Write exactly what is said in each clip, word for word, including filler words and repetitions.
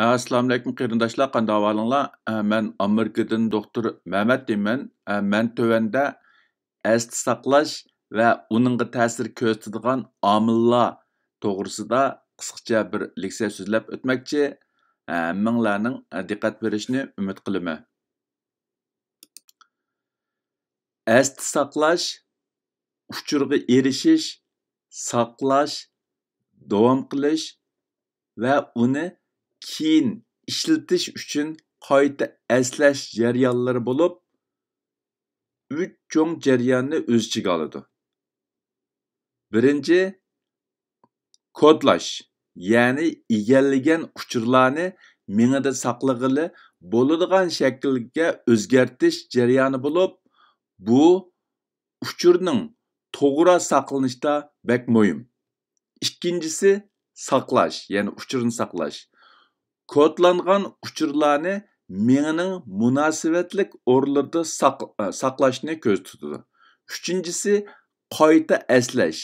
ئەسسالامۇئەلەيكۇم قېرىنداشلار، قانداق ئەھۋالىڭلار؟ ئە، مەن ئامېرىكىدىن دوختۇر مەمەت دەيمەن. ئە، مەن تۆۋەندە ئەستە ساقلاش ۋە ئۇنىڭغا تەسىر كۆرسىتىدىغان ئامىللار توغرىسىدا قىسقىچە بىر لېكسىيە سۆزلەپ ئۆتمەكچى. ئە، ھەممىڭلارنىڭ، ئە، دىققەت بېرىشىنى ئۈمىد قىلىمەن. ئەستە ساقلاش، ئۇچۇرغا ئېرىشىش، ساقلاش، داۋام قىلىش ۋە ئۇنى كېيىن ئىشلىتىش ئۈچۈن قايتا ئەسلەش جەريانلىرى بولۇپ، ئۈچ چوڭ جەرياننى ئۆز ئىچىگە ئالىدۇ. بىرىنچى، كودلاش، يەنى ئىگىلىگەن ئۇچۇرلارنى مېڭىدە ساقلىغىلى بولىدىغان شەكىلگە ئۆزگەرتىش جەريانى بولۇپ، بۇ ئۇچۇرنىڭ توغرا ساقلىنىشتا بەك مۇھىم. ئىككىنچىسى، ساقلاش، يەنى ئۇچۇرنى ساقلاش. كودلانغان ئۇچۇرلارنى مېڭىنىڭ مۇناسىۋەتلىك ئورۇنلىرىدا ساق-، ساقلاشنى كۆزدە تۇتىدۇ. ئۈچىنچىسى، قايتا ئەسلەش.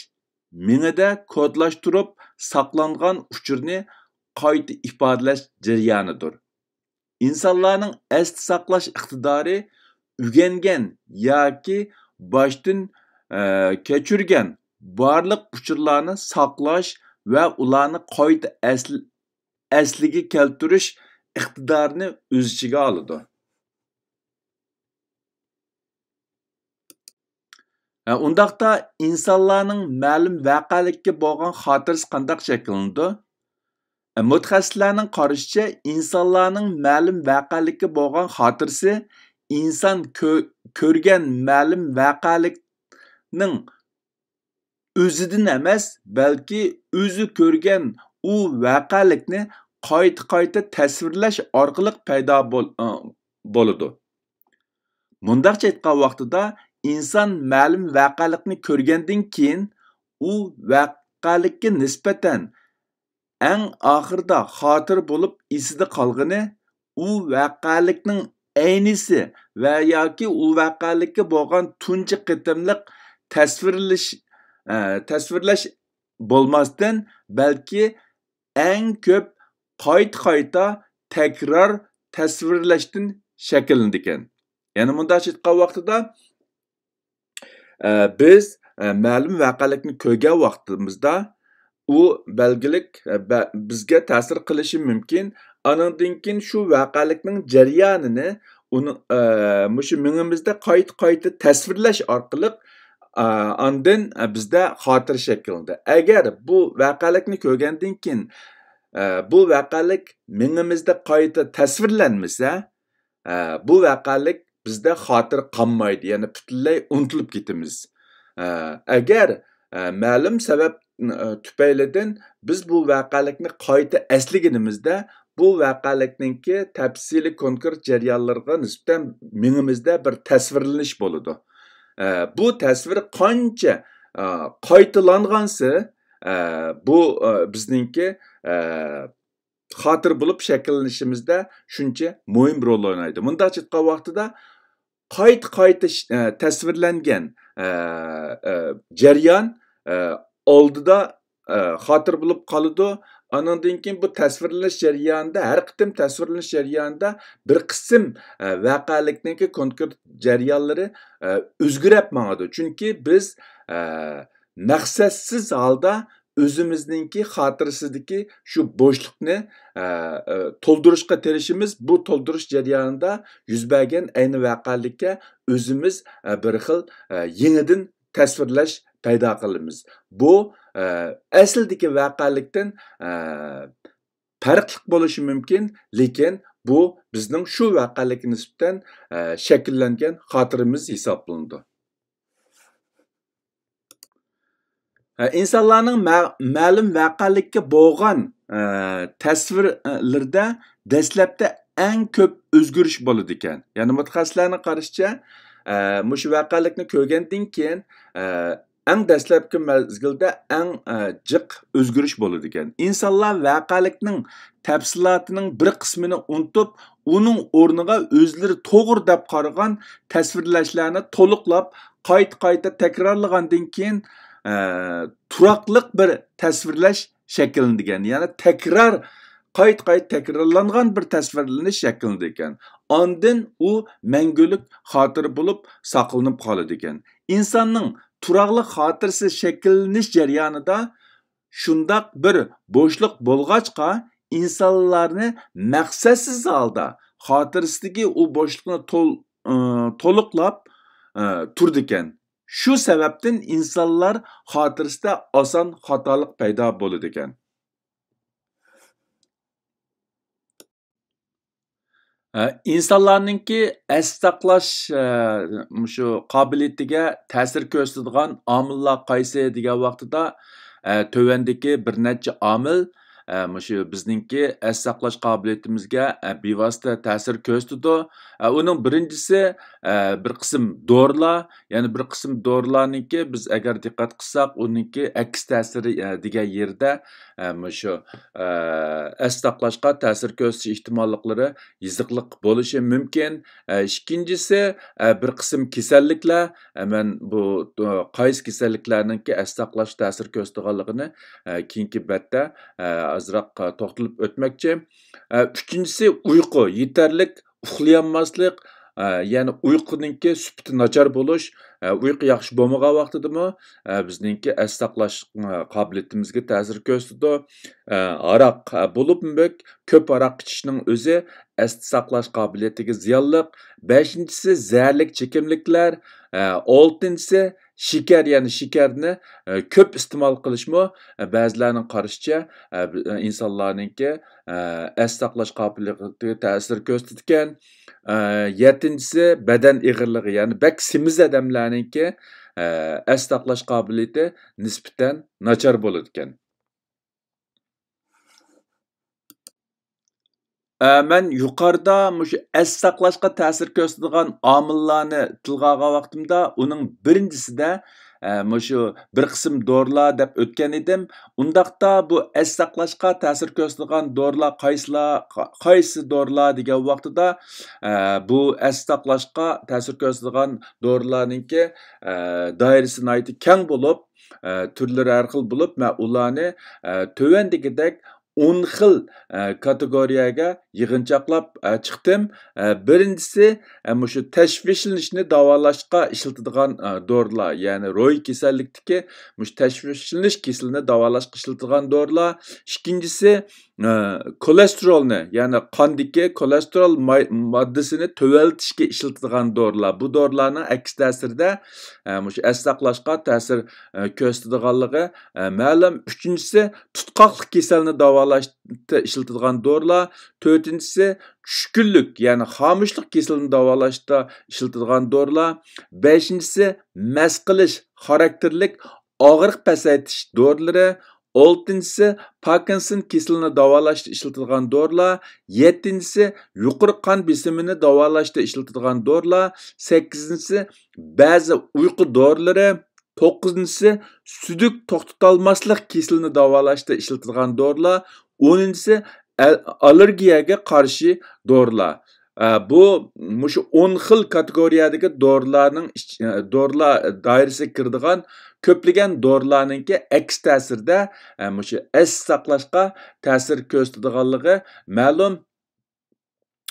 مېڭىدە كودلاشتۇرۇپ ساقلانغان ئۇچۇرنى قايتا ئىپادىلەش جەريانىدۇر. ئىنسانلارنىڭ ئەستە ساقلاش ئىقتىدارى ئۆگەنگەن ياكى باشتىن، ئە، كەچۈرگەن بارلىق ئۇچۇرلارنى ساقلاش ۋە ئۇلارنى قايتا ئەسل-، ئەسلىگە كەلتۈرۈش ئىقتىدارىنى ئۆز ئىچىگە ئالىدۇ. ھە، ئۇنداقتا ئىنسانلارنىڭ مەلۇم ۋەقەلىككە بولغان خاتىرىسى قانداق شەكىللىنىدۇ؟ ھە، مۇتەخەسسىسلەرنىڭ قارىشىچە، ئىنسانلارنىڭ مەلۇم ۋەقەلىككە بولغان خاتىرىسى ئىنسان كۆ-، كۆرگەن مەلۇم ۋەقەلىكنىڭ ئۆزىدىن ئەمەس، بەلكى ئۆزى كۆرگەن ئۇ ۋەقەلىكنى قايتا-قايتا تەسۋىرلەش ئارقىلىق پەيدا بول-، ئە، بولىدۇ. مۇنداقچە ئېيتقان ۋاقتىدا، ئىنسان مەلۇم ۋەقەلىكنى كۆرگەندىن كېيىن، ئۇ ۋەقەلىككە نىسبەتەن ئەڭ ئاخىرىدا خاتىرە بولۇپ ئېسىدە قالغىنى ئۇ ۋەقەلىكنىڭ ئەينىسى ۋە ياكى ئۇ ۋەقەلىككە بولغان تۇنجى قېتىملىق تەسۋىرلىش، ئە، تەسۋىرلەش بولماستىن، بەلكى ئەڭ كۆپ قايتا-قايتا تەكرار تەسۋىرلەشتىن شەكىللىنىدىكەن. يەنى مۇنداقچە ئېيتقان ۋاقتىدا، ئە، بىز، ئە، مەلۇم ۋەقەلىكنى كۆرگەن ۋاقتىمىزدا، ئۇ بەلگىلىك، ئە، بە-، بىزگە تەسىر قىلىشى مۇمكىن. ئانىڭدىن كېيىن شۇ ۋەقەلىكنىڭ جەريانىنى ئۇنى، ئە، مۇشۇ مېڭىمىزدە قايتا-قايتا تەسۋىرلەش ئارقىلىق، ئە، ئاندىن، ئە، بىزدە خاتىرە شەكىللىنىدۇ. ئەگەر بۇ ۋەقەلىكنى كۆرگەندىن كېيىن، ئە، بۇ ۋەقەلىك مېڭىمىزدە قايتا تەسۋىرلەنمىسە، ئە، بۇ ۋەقەلىك بىزدە خاتىرە قالمايدۇ، يەنى پۈتۈنلەي ئۇنتۇلۇپ كېتىمىز. ئە، ئەگەر، ئە، مەلۇم سەۋەب، ئە، تۈپەيلىدىن بىز بۇ ۋەقەلىكنى قايتا ئەسلىگىنىمىزدە، بۇ ۋەقەلىكنىڭكى تەپسىلىي كونكرېت جەريانلىرىغا نىسبەتەن مېڭىمىزدە بىر تەسۋىرلىنىش بولىدۇ. ئە، بۇ تەسۋىر قانچە، ئە، قايتىلانغانسېرى، ئە، بۇ، ئە، بىزنىڭكى، ئە، خاتىرە بولۇپ شەكىللىنىشىمىزدە شۇنچە مۇھىم رول ئوينايدۇ. مۇنداقچە ئېيتقان ۋاقتىدا قايتا-قايتا ش-، ئە، تەسۋىرلەنگەن، ئە، ئە، جەريان، ئە، ئالدىدا، ئە، خاتىرە بولۇپ قالىدۇ. ئانىڭدىن كېيىن بۇ تەسۋىرلىنىش جەريانىدا، ھەر قېتىم تەسۋىرلىنىش جەريانىدا بىر قىسىم، ئە، ۋەقەلىكنىڭكى كونكرېت جەريانلىرى، ئە، ئۆزگىرەپ ماڭىدۇ. چۈنكى بىز، ئە، مەقسەتسىز ھالدا ئۆزىمىزنىڭكى خاتىرىسىدىكى شۇ بوشلۇقنى، ئە، ئە، تولدۇرۇشقا تىرىشىمىز. بۇ تولدۇرۇش جەريانىدا يۈز بەرگەن ئەينى ۋەقەلىككە ئۆزىمىز، ئە، بىر خىل، ئە، يېڭىدىن تەسۋىرلەش پەيدا قىلىمىز. بۇ، ئە، ئەسلىدىكى ۋەقەلىكتىن، ئە، پەرقلىق بولۇشى مۇمكىن، لېكىن بۇ بىزنىڭ شۇ ۋەقەلىككە نىسبەتەن، ئە، شەكىللەنگەن خاتىرىمىز ھېسابلىنىدۇ. ئىنسانلارنىڭ مە-، مەلۇم ۋەقەلىككە بولغان، ئە، تەسۋىرلىرىدە دەسلەپتە ئەڭ كۆپ ئۆزگىرىش بولىدىكەن. يەنى مۇتەخەسسىسلەرنىڭ قارىشىچە، ئە، مۇشۇ ۋەقەلىكنى كۆرگەندىن كېيىن، ئە، ئەڭ دەسلەپكى مەزگىلدە ئەڭ، ئە، جىق ئۆزگىرىش بولىدىكەن. ئىنسانلار ۋەقەلىكنىڭ تەپسىلاتىنىڭ بىر قىسمىنى ئۇنتۇپ، ئۇنىڭ ئورنىغا ئۆزلىرى توغرا دەپ قارىغان تەسۋىرلەشلەرنى تولۇقلاپ، قايتا-قايتا تەكرارلىغاندىن كېيىن، ئە، تۇراقلىق بىر تەسۋىرلەش شەكىللىنىدىكەن. يەنى تەكرار قايتا-قايتا تەكرارلانغان بىر تەسۋىرلىنىش شەكىللىنىدىكەن. ئاندىن ئۇ مەڭگۈلۈك خاتىرە بولۇپ ساقلىنىپ قالىدىكەن. ئىنساننىڭ تۇراقلىق خاتىرىسى شەكىللىنىش جەريانىدا شۇنداق بىر بوشلۇق بولغاچقا، ئىنسانلارنى مەقسەتسىز ھالدا خاتىرىسىدىكى ئۇ بوشلۇقنى تول-، ئى، تولۇقلاپ، ئى، تۇرىدىكەن. شۇ سەۋەبتىن ئىنسانلار خاتىرىسىدە ئاسان خاتالىق پەيدا بولىدىكەن. ئە، ئىنسانلارنىڭكى ئەستە ساقلاش، ئە، مۇشۇ قابىلىيىتىگە تەسىر كۆرسىتىدىغان ئامىللار قايسى دېگەن ۋاقتىدا، ئە، تۆۋەندىكى بىر نەچچە ئامىل، ئە، مۇشۇ بىزنىڭكى ئەستە ساقلاش قابىلىيىتىمىزگە، ئە، بىۋاسىتە تەسىر كۆرسىتىدۇ. ئە، ئۇنىڭ بىرىنچىسى، ئە، بىر قىسىم دورىلار، يەنى بىر قىسىم دورىلارنىڭكى بىز ئەگەر دىققەت قىلساق، ئۇنىڭكى ئەكس تەسىرى، ئە، دېگەن يېرىدە، ئە، مۇشۇ، ئە، ئەستە ساقلاشقا تەسىر كۆرسىتىش ئېھتىماللىقلىرى يېزىقلىق بولۇشى مۇمكىن. ئە، ئىككىنچىسى، ئە، بىر قىسىم كېسەللىكلەر، ئە، مەن بۇ، ئە، قايسى كېسەللىكلەرنىڭكى ئەستە ساقلاش تەسىر كۆرسىتىدىغانلىقىنى، ئە، كېيىنكى بەتتە، ئە، ئازراق، ئە، توختىلىپ ئۆتمەكچى. ئە، ئۈچىنچىسى ئۇيقۇ، يېتەرلىك ئۇخلىيالماسلىق، ئە، يەنى ئۇيقۇنىڭكى سۈپىتى ناچار بولۇش، ئە، ئۇيقۇ ياخشى بولمىغان ۋاقتىدىمۇ، ئە، بىزنىڭكى ئەستە ساقلاش، ئە، قابىلىيىتىمىزگە تەسىر كۆرسىتىدۇ. ئە، ھاراق، ئە، بولۇپمۇ بەك كۆپ ھاراق ئىچىشنىڭ ئۆزى ئەستە ساقلاش قابىلىيىتىگە زىيانلىق. بەشىنچىسى زەھەرلىك چېكىملىكلەر، ئە، ئالتىنچىسى شېكەر، يەنى شېكەرنى، ئە، كۆپ ئىستېمال قىلىشمۇ، ئە، بەزىلەرنىڭ قارىشىچە، ئە، بى-، ئە، ئىنسانلارنىڭكى، ئە، ئەستە ساقلاش قابىلىيىتىگە تەسىر كۆرسىتىدىكەن. ئە، يەتتىنچىسى بەدەن ئېغىرلىقى، يەنى بەك سېمىز ئادەملەرنىڭكى، ئە، ئەستە ساقلاش قابىلىيىتى نىسبەتەن ناچار بولىدىكەن. ئە، مەن يۇقىرىدا مۇشۇ ئەستە ساقلاشقا تەسىر كۆرسىتىدىغان ئامىللارنى تىلغا ئالغان ۋاقتىمدا، ئۇنىڭ بىرىنچىسىدە، ئە، مۇشۇ بىر قىسىم دورىلار دەپ ئۆتكەن ئىدىم. ئۇنداقتا بۇ ئەستە ساقلاشقا تەسىر كۆرسىتىدىغان دورىلار قايسىلار، قا-، قايسى دورىلار دېگەن ۋاقتىدا، ئە، بۇ ئەستە ساقلاشقا تەسىر كۆرسىتىدىغان دورىلارنىڭكى، ئە، دائىرىسى ناھايىتى كەڭ بولۇپ، ئە، تۈرلىرى ھەر خىل بولۇپ، مەن ئۇلارنى، ئە، تۆۋەندىكىدەك ئون خىل، ئە، كاتېگورىيەگە يىغىنچاقلاپ، ئە، چىقتىم. ئە، بىرىنچىسى، ئە، مۇشۇ تەشۋىشلىنىشنى داۋالاشقا ئىشلىتىدىغان، ئە، دورىلار، يەنى روھىي كېسەللىكتىكى مۇشۇ تەشۋىشلىنىش كېسىلىنى داۋالاشقا ئىشلىتىدىغان دورىلار. ئىككىنچىسى، ئە، كولېستېرولنى، يەنى قاندىكى كولېستېرول ماي-، ماددىسىنى تۆۋەنلىتىشكە ئىشلىتىدىغان دورىلار. بۇ دورىلارنىڭ ئەكس تەسىرىدە، ئە، مۇشۇ ئەستە ساقلاشقا تەسىر، ئە، كۆرسىتىدىغانلىقى، ئە، مەلۇم. ئۈچىنچىسى، تۇتقاقلىق كېسەلنى داۋالاشتا ئىشلىتىدىغان دورىلار. تۆتىنچىسى، چۈشكۈنلۈك، يەنى خامۇشلۇق كېسىلىنى داۋالاشتا ئىشلىتىدىغان دورىلار. بەشىنچىسى، مەس قىلىش خاراكتېرلىك ئاغرىق پەسەيتىش دورىلىرى. ئالتىنچىسى، پاركىنسون كېسىلىنى داۋالاشتا ئىشلىتىدىغان دورىلار. يەتتىنچىسى، يۇقىرى قان بېسىمىنى داۋالاشتا ئىشلىتىدىغان دورىلار. سەككىزىنچىسى، بەزى ئۇيقۇ دورىلىرى. توققۇزىنچىسى، سۈدۈك توختىتالماسلىق كېسىلىنى داۋالاشتا ئىشلىتىدىغان دورىلار. ئونىنچىسى، ئە-، ئاللېرگىيەگە قارشى دورىلار. ئە، بۇ، مۇشۇ ئون خىل كاتېگورىيەدىكى دورىلارنىڭ ئىچ-، ئە، دورىلار دائىرىسىگە كىرىدىغان كۆپلىگەن دورىلارنىڭكى ئەكس تەسىردە، ئە، مۇشۇ ئەستە ساقلاشقا تەسىر كۆرسىتىدىغانلىقى مەلۇم.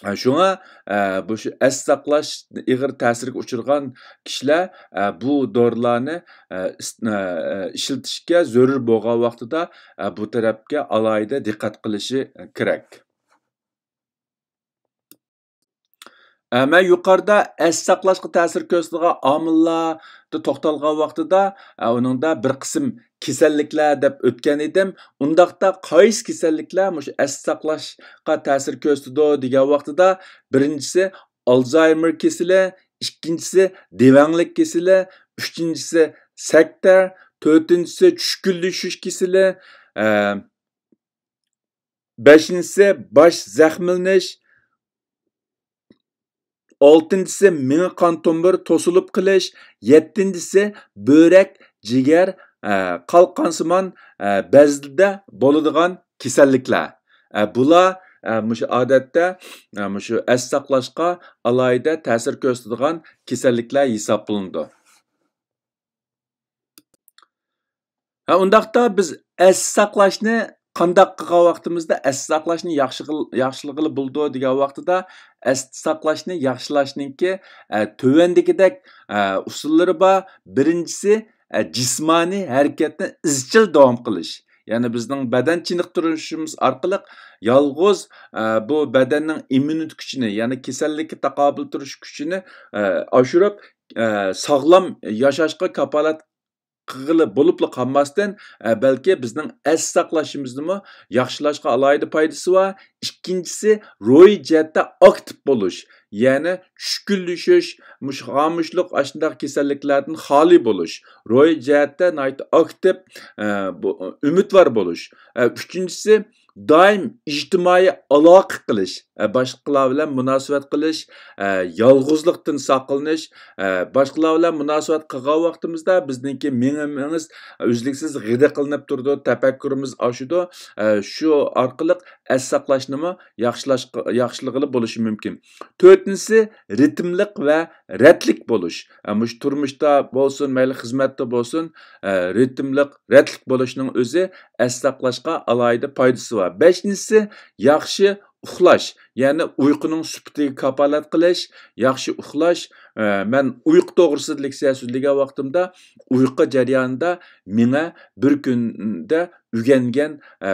ئە، شۇڭا، ئە، بۇ شۇ ئەستە ساقلاش، ئېغىر تەسىرگە ئۇچرىغان كىشىلەر، ئە، بۇ دورىلارنى، ئە، ئىس-، ئە، ئىشلىتىشكە زۆرۈر بولغان ۋاقتىدا، ئە، بۇ تەرەپكە ئالاھىدە دىققەت قىلىشى كېرەك. ئە، مەن يۇقىرىدا ئەستە ساقلاشقا تەسىر كۆرسىتىدىغان ئامىللاردا توختالغان ۋاقتىدا، ئە، ئۇنىڭدا بىر قىسىم كېسەللىكلەر دەپ ئۆتكەن ئىدىم. ئۇنداقتا قايسى كېسەللىكلەر مۇشۇ ئەستە ساقلاشقا تەسىر كۆرسىتىدۇ دېگەن ۋاقتىدا، بىرىنچىسى ئالزايمېر كېسىلى، ئىككىنچىسى دېۋەڭلىك كېسىلى، ئۈچىنچىسى سەكتە، تۆتىنچىسى چۈشكۈنلىشىش كېسىلى، ئە، بەشىنچىسى باش زەخىملىنىش، ئالتىنچىسى مېڭە قان تومۇرى توسۇلۇپ قېلىش، يەتتىنچىسى بۆرەك، جىگەر، ئە، قالقانسىمان، ئە، بەزدە بولىدىغان كېسەللىكلەر. ئە، بۇلار، ئە، مۇشۇ ئادەتتە، ئە، مۇشۇ ئەستە ساقلاشقا ئالاھىدە تەسىر كۆرسىتىدىغان كېسەللىكلەر ھېسابلىنىدۇ. ھە، ئۇنداقتا بىز ئەستە ساقلاشنى قانداق قىلغان ۋاقتىمىزدا ئەستە ساقلاشنى ياخشى قىل-، ياخشىلىغىلى بولىدۇ دېگەن ۋاقتىدا، ئەستە ساقلاشنى ياخشىلاشنىڭكى، ئە، تۆۋەندىكىدەك، ئە، ئۇسۇللىرى بار. بىرىنچىسى، ئە، جىسمانىي ھەرىكەتنى ئىزچىل داۋام قىلىش. يەنى بىزنىڭ بەدەن چېنىقتۇرۇشىمىز ئارقىلىق يالغۇز، ئە، بۇ بەدەننىڭ ئىممۇنىتېت كۈچىنى، يەنى كېسەللىككە تاقابىل تۇرۇش كۈچىنى، ئە، ئاشۇرۇپ، ئە، ساغلام ياشاشقا كاپالەت قىلغىلى بولۇپلا قالماستىن، ئە، بەلكى بىزنىڭ ئەستە ساقلىشىمىزنىمۇ ياخشىلاشقا ئالاھىدە پايدىسى بار. ئىككىنچىسى، روھىي جەھەتتە ئاكتىپ بولۇش، يەنى چۈشكۈنلىشىش، مۇشۇ خامۇشلۇق، ئاشۇنداق كېسەللىكلەردىن خالىي بولۇش، روھىي جەھەتتە ناھايىتى ئاكتىپ، ئە، بۇ، ئۈمىدۋار بولۇش. ئە، ئۈچىنچىسى، دائىم ئىجتىمائىي ئالاقە قىلىش، ئە، باشقىلار بىلەن مۇناسىۋەت قىلىش، ئە، يالغۇزلۇقتىن ساقلىنىش، ئە، باشقىلار بىلەن مۇناسىۋەت قىلغان ۋاقتىمىزدا بىزنىڭكى مېڭىمىز ئۈزلۈكسىز غىدىقلىنىپ تۇرىدۇ، تەپەككۇرىمىز ئاشىدۇ. ئە، شۇ ئارقىلىق ئەستە ساقلاشنىمۇ ياخشىلاشقا، ياخشىلىغىلى بولۇشى مۇمكىن. تۆتىنچىسى، رىتىملىق ۋە رەتلىك بولۇش. ئە، مۇشۇ تۇرمۇشتا بولسۇن، مەيلى خىزمەتتە بولسۇن، ئە، رىتىملىق، رەتلىك بولۇشنىڭ ئۆزى ئەستە ساقلاشقا ئالاھىدە پايدىسى بار. بەشىنچىسى، ياخشى ئۇخلاش، يەنى ئۇيقۇنىڭ سۈپىتىگە كاپالەت قىلىش، ياخشى ئۇخلاش. ئە، مەن ئۇيقۇ توغرىسىدا لېكسىيە سۆزلىگەن ۋاقتىمدا، ئۇيقۇ جەريانىدا مېڭە بىر كۈندە ئۆگەنگەن، ئە،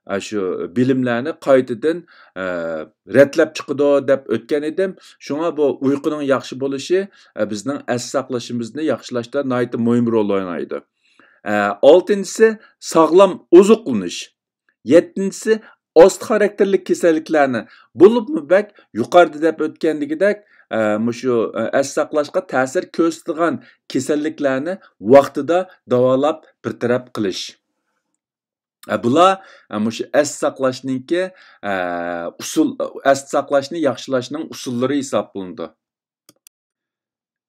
ئاشۇ بىلىملەرنى قايتىدىن، ئە، رەتلەپ چىقىدۇ دەپ ئۆتكەن ئىدىم. شۇڭا بۇ ئۇيقۇنىڭ ياخشى بولۇشى، ئە، بىزنىڭ ئەستە ساقلىشىمىزنى ياخشىلاشتا ناھايىتى مۇھىم رول ئوينايدۇ. ئە، ئالتىنچىسى، ساغلام ئوزۇقلىنىش. يەتتىنچىسى، ئاستا خاراكتېرلىك كېسەللىكلەرنى، بولۇپمۇ بەك يۇقىرىدا دەپ ئۆتكەندىكىدەك، ئە، مۇشۇ، ئە، ئەستە ساقلاشقا تەسىر كۆرسىتىدىغان كېسەللىكلەرنى ۋاقتىدا داۋالاپ بىر تەرەپ قىلىش. ئە، بۇلار، ئە، مۇشۇ ئەستە ساقلاشنىڭكى، ئە، ئۇسۇل، ئەستە ساقلاشنى ياخشىلاشنىڭ ئۇسۇللىرى ھېسابلىنىدۇ.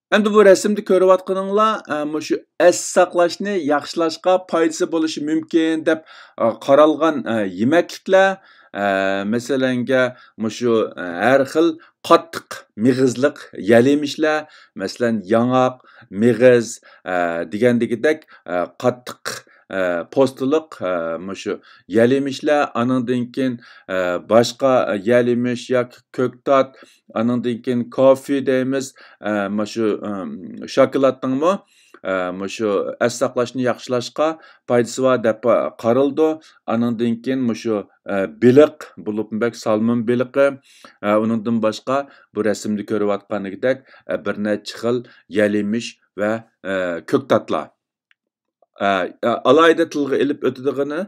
ئەمدى بۇ رەسىمدە كۆرۈۋاتقىنىڭلار، ئە، مۇشۇ ئەستە ساقلاشنى ياخشىلاشقا پايدىسى بولۇشى مۇمكىن دەپ، ئە، قارالغان، ئە، يېمەكلىكلەر، ئە، مەسىلەنگە، مۇشۇ، ئە، ھەر خىل قاتتىق مېغىزلىق يەل-يېمىشلەر، مەسىلەن، ياڭاق، مېغىز، ئە، دېگەندىكىدەك، ئە، قاتتىق، ئە، پوستىلىق، ئە، مۇشۇ يەل-يېمىشلەر، ئانىڭدىن كېيىن، ئە، باشقا يەل-يېمىش ياكى كۆكتات، ئانىڭدىن كېيىن كوفې دەيمىز، ئە، مۇشۇ، ئەم، شاكىلاتنىڭمۇ، ئە، مۇشۇ ئەستە ساقلاشنى ياخشىلاشقا پايدىسى بار دەپ قارىلىدۇ. ئانىڭدىن كېيىن مۇشۇ، ئە، بېلىق، بولۇپمۇ بەك سالمون بېلىقى، ئە، ئۇنىڭدىن باشقا بۇ رەسىمدە كۆرۈۋاتقاندىكىدەك، ئە، بىر نەچچە خىل يەل-يېمىش ۋە، ئە، كۆكتاتلار. ئە، ئە، ئالاھىدە تىلغا ئېلىپ ئۆتىدىغىنى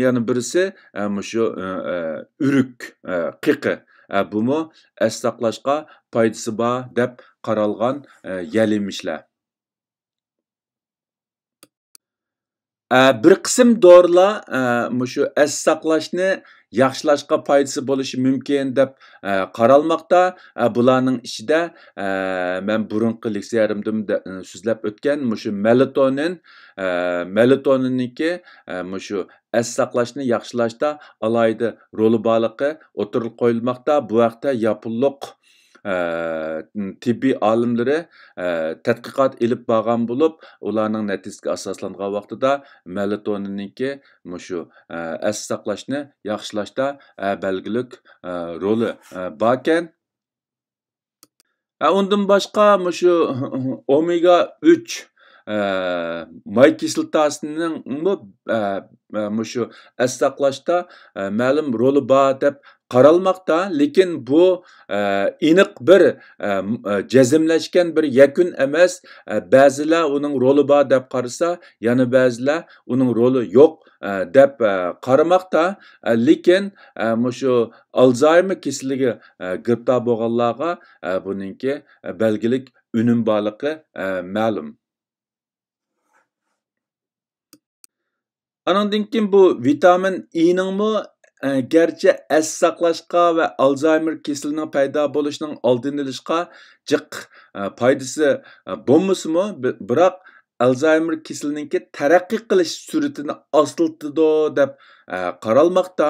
يەنە بىرسى، ئە، مۇشۇ، ئە، ئە، ئۆرۈك، ئە، قېقى. ئە، بۇمۇ ئەستە ساقلاشقا پايدىسى بار دەپ قارالغان، ئە، يەل-يېمىشلەر. ئە، بىر قىسىم دورىلار، ئە، مۇشۇ ئەستە ساقلاشنى ياخشىلاشقا پايدىسى بولۇشى مۇمكىن دەپ، ئە، قارالماقتا. ئە، بۇلارنىڭ ئىچىدە، ئە، مەن بۇرۇنقى لېكسىيەلىرىمدىمۇ دە-، سۆزلەپ ئۆتكەن مۇشۇ مېلاتونىن، ئە، مېلاتونىننىڭكى، ئە، مۇشۇ ئەستە ساقلاشنى ياخشىلاشتا ئالاھىدە رولى بارلىقى ئوتتۇرىغا قويۇلماقتا. بۇ ھەقتە ياپونلۇق، ئە، تېببىي ئالىملىرى، ئە، تەتقىقات ئېلىپ بارغان بولۇپ، ئۇلارنىڭ نەتىجىسىگە ئاساسلانغان ۋاقتىدا مېلاتونىننىڭكى مۇشۇ، ئە، ئەستە ساقلاشنى ياخشىلاشتا، ئە، بەلگىلىك، ئە، رولى، ئە، باركەن. ئە، ئۇندىن باشقا مۇشۇ ئومېگا ئۈچ، ئە، ماي كىسلاتاسىنىڭمۇ، ئە، ئە، مۇشۇ ئەستە ساقلاشتا، ئە، مەلۇم رولى بار دەپ قارالماقتا. لېكىن بۇ، ئە، ئېنىق بىر، ئە، م-، ئە، جەزملەشكەن بىر يەكۈن ئەمەس. ئە، بەزىلەر ئۇنىڭ رولى بار دەپ قارىسا، يەنە بەزىلەر ئۇنىڭ رولى يوق، ئە، دەپ، ئە، قارىماقتا. ئە، لېكىن، ئە، مۇشۇ ئالزايمېر كېسىلىگە، ئە، گىرىپتار بولغانلارغا، ئە، بۇنىڭكى، ئە، بەلگىلىك ئۈنۈم بارلىقى، ئە، مەلۇم. ئانىڭدىن كېيىن بۇ ۋىتامىن ئېنىڭمۇ، ئە، گەرچە ئەستە ساقلاشقا ۋە ئالزايمېر كېسىلىنىڭ پەيدا بولۇشىنىڭ ئالدىنى ئېلىشقا جىق، ئە، پايدىسى، ئە، بولمىسىمۇ، بى-، بىراق ئالزايمېر كېسىلىنىڭكى تەرەققىي قىلىش سۈرئىتىنى ئاستىلىتىدۇ دەپ، ئە، قارالماقتا.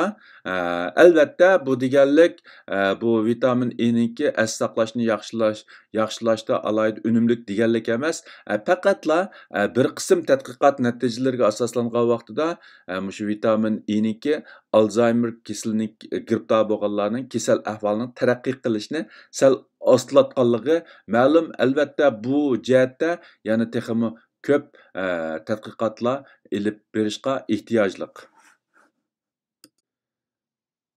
ئە، ئەلۋەتتە، بۇ دېگەنلىك، ئە، بۇ ۋىتامىن ئېنىڭكى ئەستە ساقلاشنى ياخشىلاش، ياخشىلاشتا ئالاھىدە ئۈنۈملۈك دېگەنلىك ئەمەس. ئە، پەقەتلا، ئە، بىر قىسىم تەتقىقات نەتىجىلىرىگە ئاساسلانغان ۋاقتىدا، ئە، مۇشۇ ۋىتامىن ئېنىڭكى ئالزايمېر كېسىلىنىڭ گىرىپتار بولغانلارنىڭ كېسەل ئەھۋالىنىڭ تەرەققىي قىلىشىنى سەل ئاستىلاتقانلىقى مەلۇم. ئەلۋەتتە، بۇ جەھەتتە يەنە تېخىمۇ كۆپ، ئە، تەتقىقاتلار ئېلىپ بېرىشقا ئېھتىياجلىق.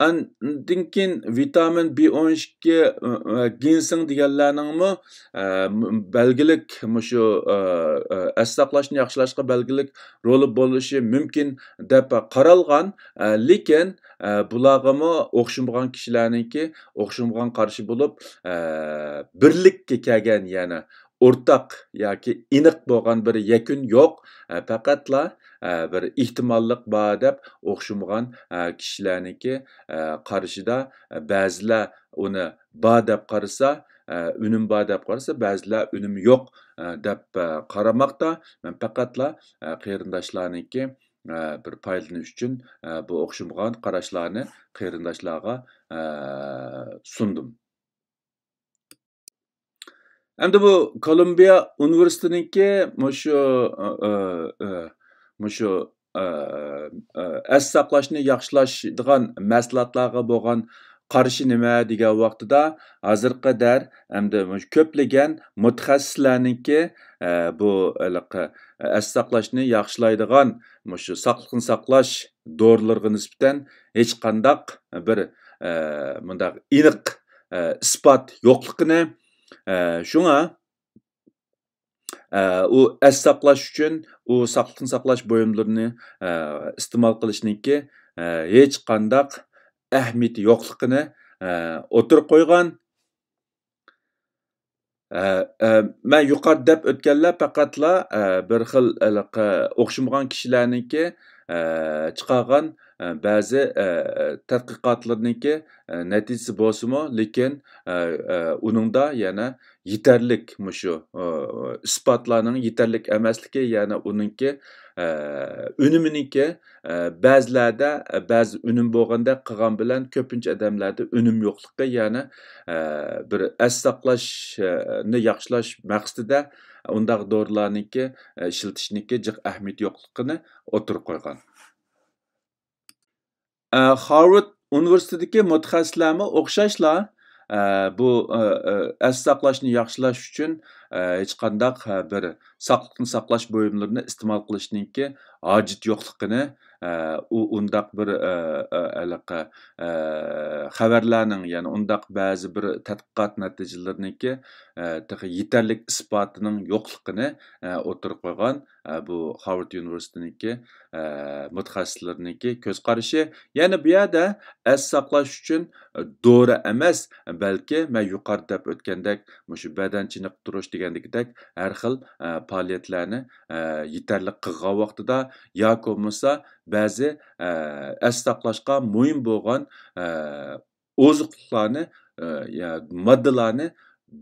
ئاندىن كېيىن ۋىتامىن بى ئون ئىككى ۋە گىنسېڭ دېگەنلەرنىڭمۇ، ئە، بەلگىلىك مۇشۇ، ئە، ئە، ئەستە ساقلاشنى ياخشىلاشقا بەلگىلىك رولى بولۇشى مۇمكىن دەپ قارالغان. ئە، لېكىن، ئە، بۇلارغىمۇ ئوخشىمىغان كىشىلەرنىڭكى ئوخشىمىغان قارىشى بولۇپ، ئە، بىرلىككە كەلگەن، يەنى ئورتاق ياكى ئېنىق بولغان بىر يەكۈن يوق. ئە، پەقەتلا، ئە، بىر ئېھتىماللىق بار دەپ ئوخشىمىغان، ئە، كىشىلەرنىڭكى، ئە، قارىشىدا، ئە، بەزىلەر ئۇنى بار دەپ قارىسا، ئە، ئۈنۈم بار دەپ قارىسا، بەزىلەر ئۈنۈم يوق، ئە، دەپ، ئە، قارىماقتا. مەن پەقەتلا، ئە، قېرىنداشلارنىڭكى، ئە، بىر پايدىلىنىش ئۈچۈن، ئە، بۇ ئوخشىمىغان قاراشلارنى قېرىنداشلارغا، ئە، سۇندۇم. ئەمدى بۇ كولومبىيە ئۇنىۋېرسىتېتىنىڭكى مۇشۇ، ئە، ئە، ئە، مۇشۇ، ئە، ئە، ئەستە ساقلاشنى ياخشىلاشىدىغان مەھسۇلاتلارغا بولغان قارىشى نېمە دېگەن ۋاقتىدا، ھازىرغا قەدەر ئەمدى مۇشۇ كۆپلىگەن مۇتەخەسسىسلەرنىڭكى، ئە، بۇ ھېلىقى ئەستە ساقلاشنى ياخشىلايدىغان مۇشۇ ساقلىقنى ساقلاش دورىلىرىغا نىسبەتەن ھېچقانداق بىر، ئە، مۇنداق ئېنىق، ئە، ئىسپات يوقلۇقىنى، ئە، شۇڭا، ئە، ئۇ ئەستە ساقلاش ئۈچۈن ئۇ ساقلىقنى ساقلاش بۇيۇملىرىنى، ئە، ئىستېمال قىلىشنىڭكى، ئە، ھېچقانداق ئەھمىيىتى يوقلۇقىنى، ئە، ئوتتۇرىغا قويغان. ئە، ئە، مەن يۇقىرىدا دەپ ئۆتكەنلەر پەقەتلا، ئە، بىر خىل ھېلىقى ئوخشىمىغان كىشىلەرنىڭكى، ئە، چىقارغان، ئە، بەزى، ئە، تەتقىقاتلىرىنىڭكى، ئە، نەتىجىسى بولسىمۇ، لېكىن، ئە، ئە، ئۇنىڭدا يەنە يېتەرلىك مۇشۇ، ئە، ئىسپاتلارنىڭ يېتەرلىك ئەمەسلىكى، يەنى ئۇنىڭكى، ئە، ئۈنۈمىنىڭكى، ئە، بەزىلەردە، ئە، بەزى ئۈنۈم بولغاندەك قىلغان بىلەن كۆپىنچە ئادەملەردە ئۈنۈم يوقلۇقى، يەنى، ئە، بىر ئەستە ساقلاش، ئە، نى ياخشىلاش مەقسىتىدە ئۇنداق دورىلارنىڭكى، ئە، ئىشلىتىشنىڭكى جىق ئەھمىيىتى يوقلۇقىنى ئوتتۇرىغا قويغان. ئە، خارۋارد ئۇنىۋېرسىتېتىدىكى مۇتەخەسسىسلەرمۇ ئوخشاشلا، ئە، بۇ، ئە، ئە، ئەستە ساقلاشنى ياخشىلاش ئۈچۈن، ئە، ھېچقانداق، ئە، بىر ساقلىقنى ساقلاش بۇيۇملىرىنى ئىستېمال قىلىشنىڭكى ھاجىتى يوقلۇقىنى، ئە، ئۇ، ئۇنداق بىر، ئە، ئە، ھېلىقى، ئە، خەۋەرلەرنىڭ، يەنى ئۇنداق بەزى بىر تەتقىقات نەتىجىلىرىنىڭكى، ئە، تېخى يېتەرلىك ئىسپاتىنىڭ يوقلۇقىنى، ئە، ئوتتۇرىغا قويغان. ئە، بۇ خارۋارد ئۇنىۋېرسىتېتىنىڭكى، ئە، مۇتەخەسسىسلىرىنىڭكى كۆز قارىشى. يەنى بۇ يەردە ئەستە ساقلاش ئۈچۈن، ئە، دورا ئەمەس، بەلكى مەن يۇقىرىدا دەپ ئۆتكەندەك، مۇشۇ بەدەن چېنىقتۇرۇش دېگەندىكىدەك ھەر خىل، ئە، پائالىيەتلەرنى، ئە، يېتەرلىك قىلغان ۋاقتىدا ياكى بولمىسا بەزى، ئە، ئەستە ساقلاشقا مۇھىم بولغان، ئە، ئوزۇقلۇقلارنى، ئە، يا ماددىلارنى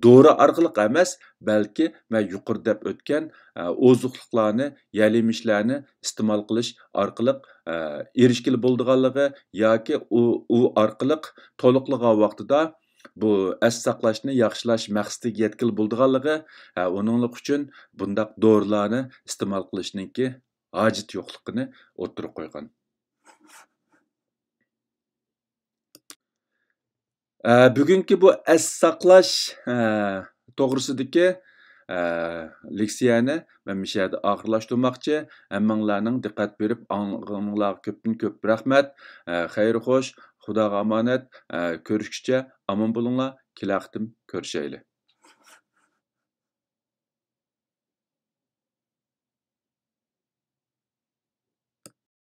دورا ئارقىلىق ئەمەس، بەلكى مەن يۇقىرىدا دەپ ئۆتكەن، ئە، ئوزۇقلۇقلارنى، يەل-يېمىشلەرنى ئىستېمال قىلىش ئارقىلىق، ئە، ئېرىشكىلى بولىدىغانلىقى ياكى ئۇ، ئۇ ئارقىلىق تولۇقلىغان ۋاقتىدا بۇ ئەستە ساقلاشنى ياخشىلاش مەقسىتىگە يەتكىلى بولىدىغانلىقى، ئە، ئۇنىڭلىق ئۈچۈن بۇنداق دورىلارنى ئىستېمال قىلىشنىڭكى ھاجىتى يوقلۇقىنى ئوتتۇرىغا قويغان. ئە، بۈگۈنكى بۇ ئەستە ساقلاش، ئە، توغرىسىدىكى، ئە، لېكسىيەنى مەن مۇشۇ يەردە ئاخىرلاشتۇرماقچى. ھەممىڭلارنىڭ دىققەت بېرىپ ئاڭلىغىنىڭلارغا كۆپتىن كۆپ رەھمەت. ئە، خەير خوش، خۇداغا ئامانەت. ئە، كۆرۈشكىچە ئامان بولۇڭلار. كېلەر قېتىم كۆرۈشەيلى.